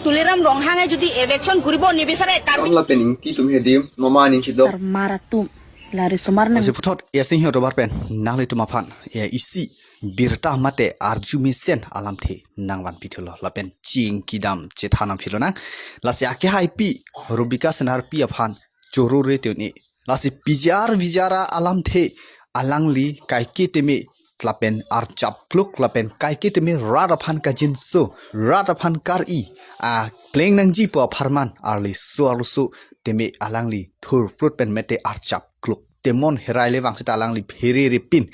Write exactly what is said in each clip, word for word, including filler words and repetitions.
Tuliram Ronghang-e jodi eviction kuribo nibisare Karbi Ram lapen Ingti atum adim mama aning chedok. Sarmar atum la risomar nang. Lasi puthot Iyar Sing Hirobar pen nanglitum aphan, eh, isi birta mate arju mesen alamthe nangvanpi thulo lapen chingki dam chethan nangpi lonang. Lasi akehaipi Rubika Senarpi aphan choro re te un-e. Lasi P G R V G R alamthe alangli kaike teme lapen archap kluk lapen kaike teme rat aphan kajinso, rat aphan kar-i, a, kleng nangji pu apharman arloso arloso teme alangli thurprut pen mete archap kluk temon herai le vang seta alangli phere ripin.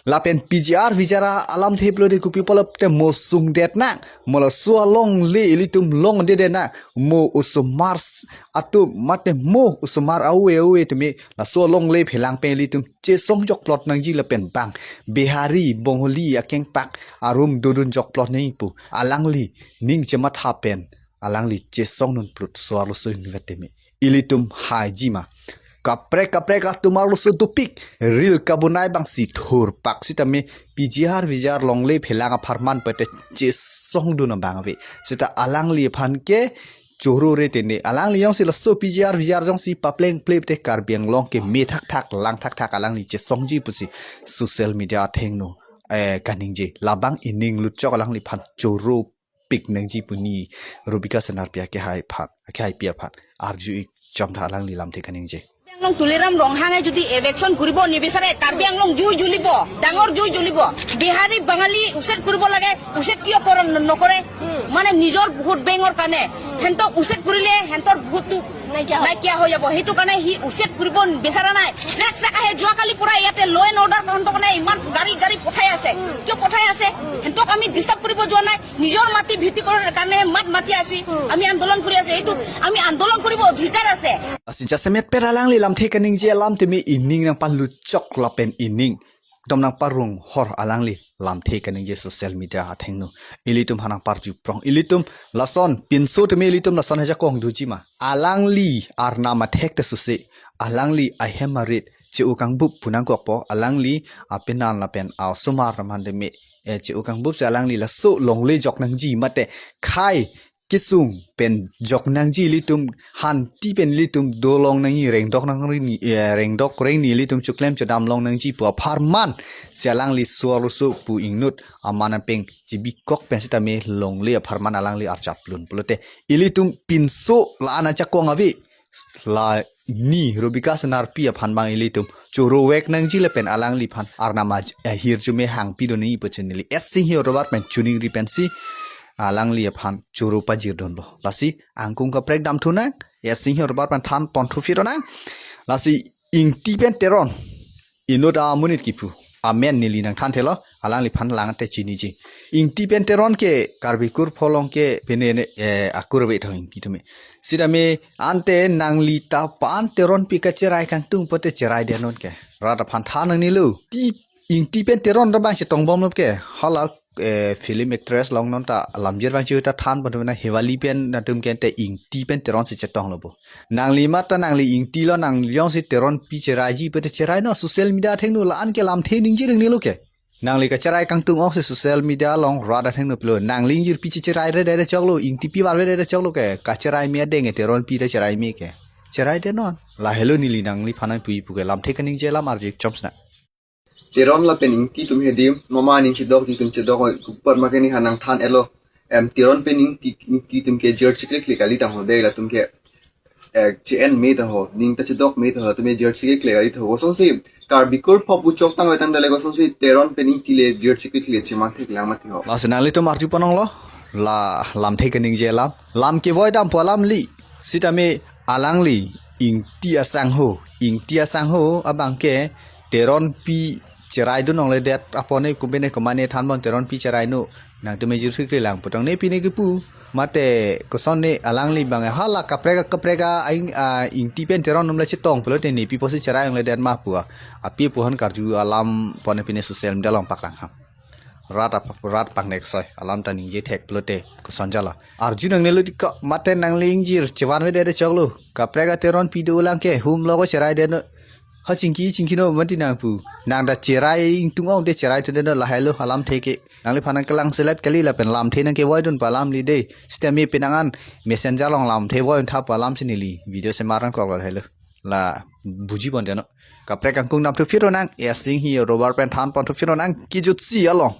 Lapen P G R V G R alamthe pulote kopi pulo te mo sungdet nang, mo laso alongle ilitum longdedet nang, mo osomar s-, atum mate mo osomar awe awe teme laso alongle phelang pen ilitum chesong jokplot nangji lapen bang Bihari, Bengali akengpak arum dodun jokplot nangji pu alangli ning chematha pen alangli chesong nunplut so arloso ingvet teme ilitum haiji ma? Kaprek kaprek atum arloso dopik, ril kabonai bangsi thurpak sitame P G R V G R longle phelang apharman pete chesong dun abang ave. Seta alangli aphan ke choro re te un-e. Alangli jongsi laso P G R V G R jongsi papleng plep te Karbi Anglong ke me thakthak lang thakthak alangli chesongji pusi social media athengno, eh, kaningje. Labang ining lutchok alangliphan choro pik nangji pu ni Rubika Senarpi akehai aphan, akehaipi aphan arju ik chomtha alangli lamthe kaningje. Karbi Anglong Tuliram Ronghang-e jodi eviction kuribo nibisare Karbi Anglong jui julibo, dangor jui julibo. Bihari Bengali uset kuribo lage, uset kiyo koron nokore? মানে নিজৰ ভোট বেংকৰ কাৰণে। সিহঁতক উচ্ছেদ কৰিলে সিহঁতৰ ভোটটো নাইকিয়া হ'ব। নাইকিয়া হৈ যাব। সেইটো কাৰণে সি উচ্ছেদ কৰিব বিচৰা নাই। ট্ৰাক ট্ৰাক আহে, যোৱাকালি পৰা ইয়াতে ল' এণ্ড অৰ্ডাৰ সিহঁতৰ কাৰণে ইমান গাড়ী গাড়ী পঠাই আছে। কিয় পঠাই আছে? সিহঁতক আমি ডিষ্টাৰ্ব কৰিব যোৱা নাই। নিজৰ মাটি ভিত্তি কৰাৰ কাৰণে মাত মাতি আছি। আমি আন্দোলন কৰি আছো। এইটো আমি আন্দোলন কৰিব অধিকাৰ আছে। Lasi jasemet pet alangli lamthe kaningje alam teme ining nangpaluchok lapen ining dom nangparong hor alangli lamthe kaningje social media athengno. Ilitum hanang parju prong. Ilitum lason pinso teme ilitum lason ajakong doji ma? Alangli arnam athek ta suse. Alangli ahem arit che-o kangbup pu nangkokpo. Alangli apenan lapen a-osomar aman teme, eh, che-o kangbup si alangli laso longle jok nangji mate khai kesung pen jok nangji ilitum hanti pen ilitum dolong nangji rengdok nangri ni, eh, rengdok reng ni ilitum choklem chodam long nangji pu apharman si alangli so arloso pu ingnut aman apeng chibikok pen sitame longle apharman alangli archap lun pulote ilitum pinso la-an ajakong ave. La ni Rubika Senarpi aphan bang ilitum choro vek nangji lapen alangliphan arnam aj-, ahirjume hangpi doni pu chinili. Iyar Sing Hirobar pen choningri pensi alangli aphan choro pajir dunlo. Lasi angkung kaprek damthu nang, Iyar Sing Hirobar pen than ponthu phiro nang. Lasi Ingti pen Teron inut amonit kipu amen neli nangthan thelo, alangliphan lang te chiniji. Ingti pen Teron ke Karbi kur pholong ke pene ne, eh, akur ave tho Ingti tome. Sitame ante nangli ta pan Teronpi kacherai kangtung pote cherai denon ke. Rat aphan than nangnelo. Ti Ingti pen Teron abang chetong bomlo ke. Hala, eh, film actress longnon ta lamjir vang chiu ta than pote na Hewali pen atum ke te Ingti pen Teron si chetonglo bo. Nangli mata nangli Ingti lo nang jongsi Teronpi cheraiji pote cherai non social media athengno la-an ke lamthe ningje nangnelo ke. Nangli kacherai kangtung ok si social media along rat athengno pulo. Nangli ingjirpi checherai re dere choklo, Ingtipi var re dere choklo ke. Kacherai me adeng e Teronpi ta cherai me ke. Cherai denon. Lahelo neli nangliphan nangpuji pu ke lamthe kaningje alam arju chomsna. Teron lapen Ingti atum adim mama aning chedok, itum chedok oi kupar makeni hanang than elo. Em, Teron pen Ingti, Ingti atum ke jer chiklik klik kali tang ho dei latum ke, eh, che-en me ta ho, ning ta chedok me ta ho, latum ke jer chiklik klik kali ta ho. Kosonsi Karbi kur pho pu chok tang vetang dale kosonsi Teron pen Ingti le jer chiklik klik cheman thek lang mati ho. Lasi nanglitum arju pononglo, la lamthe kaningje alam, lam kevoi dam pu alamli, sitame alangli Ingti asangho, Ingti asangho abang ke Teronpi cherai dun ongledet apone kumbene kumane thanbon Teronpi cherai no nangtum ingjir sikri lang putang ne pine kipu mate koson ne alangli bang hala kaprek kaprek a ing, a, Ingti pen Teron atum le chetong pulote nepi pusi cherai ongledet ma pu a, api puhan karju alam pone pine social media along paklang ham. Rat ap-, rat pangnek soi alam ta ningje thek pulote koson jala. Arju nangnelo ti ka mate nangli ingjir chevan ve dere choklo. Kaprek a Teronpi dolang ke humlo ko cherai denon. Ha chingki chingki no mati nangpu. Nang ta cherai ingtung ong de cherai tu de no lahelo alamthe ke. Nangli phan nangkelang selet kali lapen lamthe nangkevoidun pu alamli de. Sitame penang an messenger along lamthe voidun tha pu alam si neli video semar nangkok lahelo. La buji pon de no. Kaprek kangkung dam thuphit ronang, Esinghi Robar pen than pon thuphit ronang, kijut si along.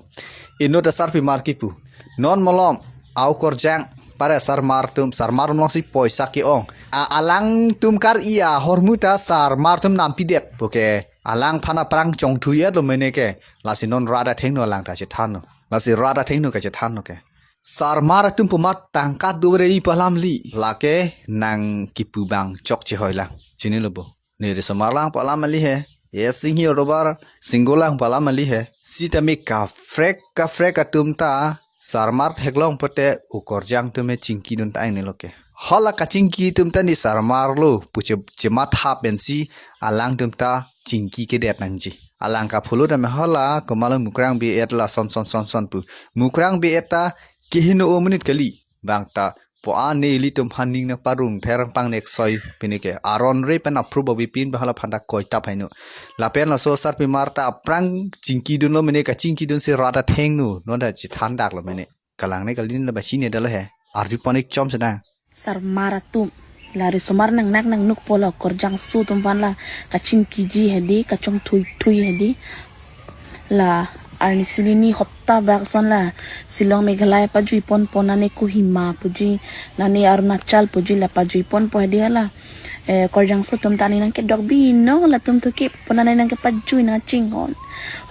Inut asarpimar kipu. Non malom, au korjang, pare sarmar atum, sarmar atum along si poisa ke-ong. A alangtum kar-i ahormu ta sarmar atum nampidet. Puke, alang phan aphrang chongthui-et lo mene ke, lasi non rat athengno alang ta chethanlo. Lasi rat athengno kachethanlo ke. Sarmar atum pu amat tangka dovre-i pu alamli. Lake nang kipu abang chokche hoi lang. Chinilo bo. Ne risomar lang pu alam kali he. Esinghi Robar singgo lang pu alam kali he. Sitame kaprek kaprek atum ta sarmar theklong pote u korjang atum chingkidun ta ang nelo ke. Hala kachingki atum ta ne sarmar lo pu che, chematha pensi alangtum ta chingki kedet nangji. Alang kaphulo tame hala komatlo mukrang be-et la son son son son pu. Mukrang be-et ta kehingno amonit kali. Bang ta po an nelitum phan ning nangparong therang pangnek soi pini ke. Aron re pen apro babi pin ba hala phan ta koi tap haino. Lapen laso sarpimar ta aphrang chingkidunlo mene kachingkidun si rat athengno. Non ta chethandaklo mene. Kalang ne kali ne la basi ne dalo he. Arju pon-ik chom sedang. Sarmar atum. La risomar nangnak nangnuk po la korjangso atum aphan la kachingkiji hedi, kachongthuithui hedi. La arnisi hini hopta bak ason la Shillong Meghalaya pajui ponpo, nane Kohima puji, nane Arunachal puji la pajui ponpo hedi hala. Eh, korjangso atum ta aning nangkedok binong latum thuke po, nane nangkepajui nangchinghon.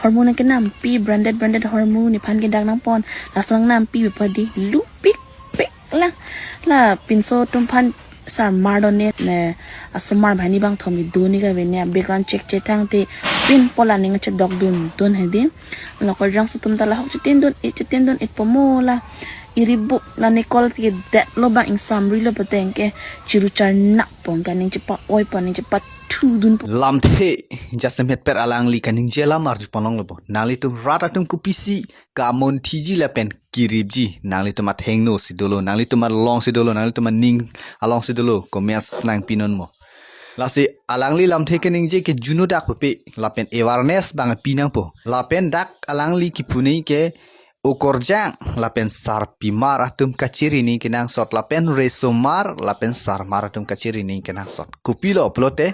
Hormu nangkenampi branded branded hormu nephan kedak nangpon. Lason nangnampi bepadi lupikpik lang. La pinso atum aphan sarmar do ne, ne, asomar banghini bangthom kedo ni kave ne, a background check chetangte pinpo la aning chedok dundun hedi. La korjangso atum ta la hok chetindun-ik chetindun-ikpo mo la. Iribu la ne call kedetlo bang ingsamrilo pateng ke chiru charnakpo, aning chepa-oipo, aning chepathudunpo. Lamthe jasemet per alangli kaningje alam arju ponlonglo bo. Nanglitum rat atum kopisi kamunthiji lapen kiripji, nanglitum athengno si dolo, nanglitum along si dolo, nanglitum aning along si dolo, comments nangpinon mo. Lasi alangli lamthe keningje ke juno dak pupe, lapen awareness bang pi nangpo. Lapen dak alangli kipu ni ke u korjang, lapen sarpimar atum kachiri ni kenangsot, lapen risomar, lapen sarmar atum kachiri ni kenangsot. Kopilo pulote,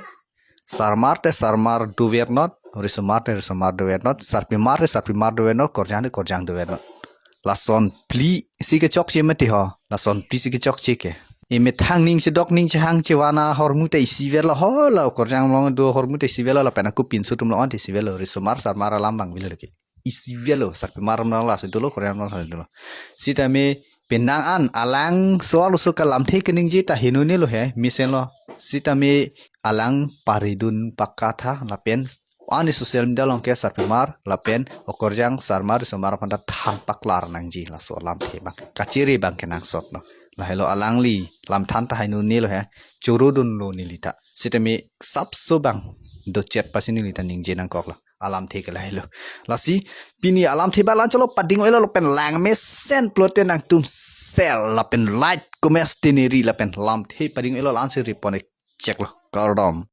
sarmar te sarmar dovernot, risomar te risomar dovernot, sarpimar te sarpimar dovernot, korjang te korjang dovernot. Lason phli si kechokche mati ho, lason phli si kechokche ke. Emethang ning chedok ning chehang chevan ahormu ta isiverlo ho, la korjang along do ahormu ta isiverlo, lapen ako pinso atum along ta isiverlo, risomar sarmar alam bang avelo lagi. Isiverlo, sarpimar alam lasi dolo, korjang alam lasi dolo. Sitame penang an alangso arloso kalamthe keningje ta hingno nelo he, mesenlo. Sitame alang paridun pakatha lapen ani social media along ke sarpimar lapen u korjang sarmar risomar aphan ta than paklar nangji laso alamthe bang. Kachiri bang kenangsot no. Lahelo alangli lamthan ta hingno nelo he. Chorudunlo neli ta. Sitame sapso bang dochet pasi neli ta ningje nangkoklo. Alamthe ke lahelo. Lasi pini alamthe ba la-anchot lo, pading-oilo lapen langmesen pulote nangtum share lapen like, comments teneri lapen lamthe pading-oilo, la-ansi ri pon-ik cheklo. Kardom.